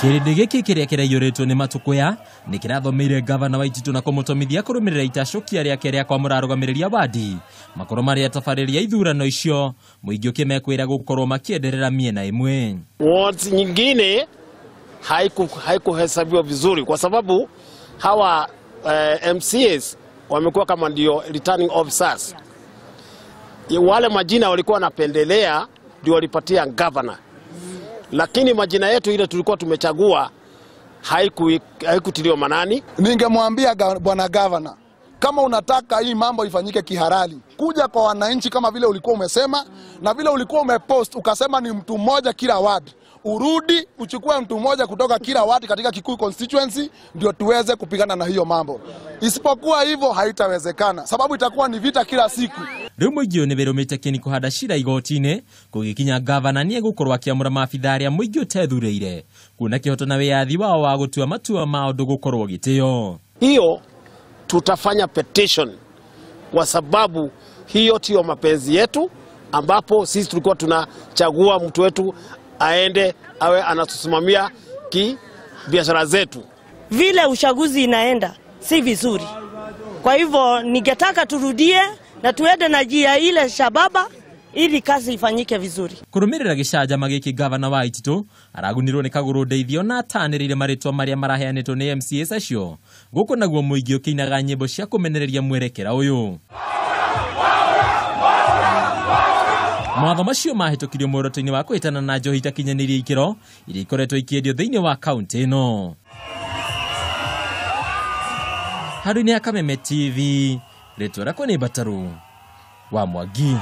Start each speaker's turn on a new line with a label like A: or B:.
A: Kĩrĩndĩ gĩkĩ kĩrĩa kĩraiyũrĩtwo nĩ matũkũya nĩ kĩrathomeire gavana wa Waititu na kũmũtũmithia kũrũmĩrĩra itacũkia rĩake rĩa kwamũra arũgamĩrĩri a wadi makorwo marĩ atabarĩri a ithurano icio, mũingĩ ũkĩmekwĩra gũkorwo makĩenderera mĩena ĩmwe.
B: Wards nyingine haikuhesabiwa vizuri kwa sababu hawa MCAs wamekuwa kama ndio returning officers. Wale majina walikuwa wanapendelea ndio walipatia governor, lakini majina yetu ile tulikuwa tumechagua haikutiliwa manani.
C: Ningemwambia bwana governor, kama unataka hii mambo ifanyike kihalali, kuja kwa wananchi kama vile ulikuwa umesema na vile ulikuwa umepost ukasema ni mtu mmoja kila ward. Urudi uchukue mtu mmoja kutoka kila ward katika Kikuyu constituency ndio tuweze kupigana na hiyo mambo. Isipokuwa hivyo haitawezekana, sababu itakuwa ni vita kila siku.
A: Rĩu mũingĩ ũyũ nĩ wĩrũmĩte kĩni kũhanda cira igoti-inĩ kũgĩkinya gavana nĩ egũkorwo akĩamũra maabitha arĩa mũingĩ ũtethurĩire kuona kĩhoto na wĩyathi wao wa gũtua matua ma ũndũ gũkorwo gĩtĩo.
B: Hiyo tutafanya petition kwa sababu hiyo tio mapenzi yetu, ambapo sisi tulikuwa tunachagua mtu wetu aende awe anatusimamia ki biashara zetu.
D: Vile uchaguzi inaenda si vizuri. Kwa hivyo ningetaka turudie na tuende na njia ile shababa ili kazi ifanyike vizuri.
A: Kũrũmĩrĩra gĩcanjama gĩkĩ gavana wa Waititu aragunirwo nĩ kagũrũ ndeithio na atanĩrĩire marĩtwa marĩa maraheanĩtwo nĩ MCAs acio. Gũkũ naguo mũingĩ ũkĩinaga nyĩmbo cia kũmenereria mwerekera ũyũ. Mawatho macio mahĩtũkirio muoroto-inĩ wa kũhĩtana na njohi itakinyanĩirie ikĩro iria ikoretwo ikĩendio thĩinĩ wa kaũntĩ ĩno. Handũ-inĩ ha Kameme TV, rĩtwa rĩakwa nĩ Mbataru wa Mwangi.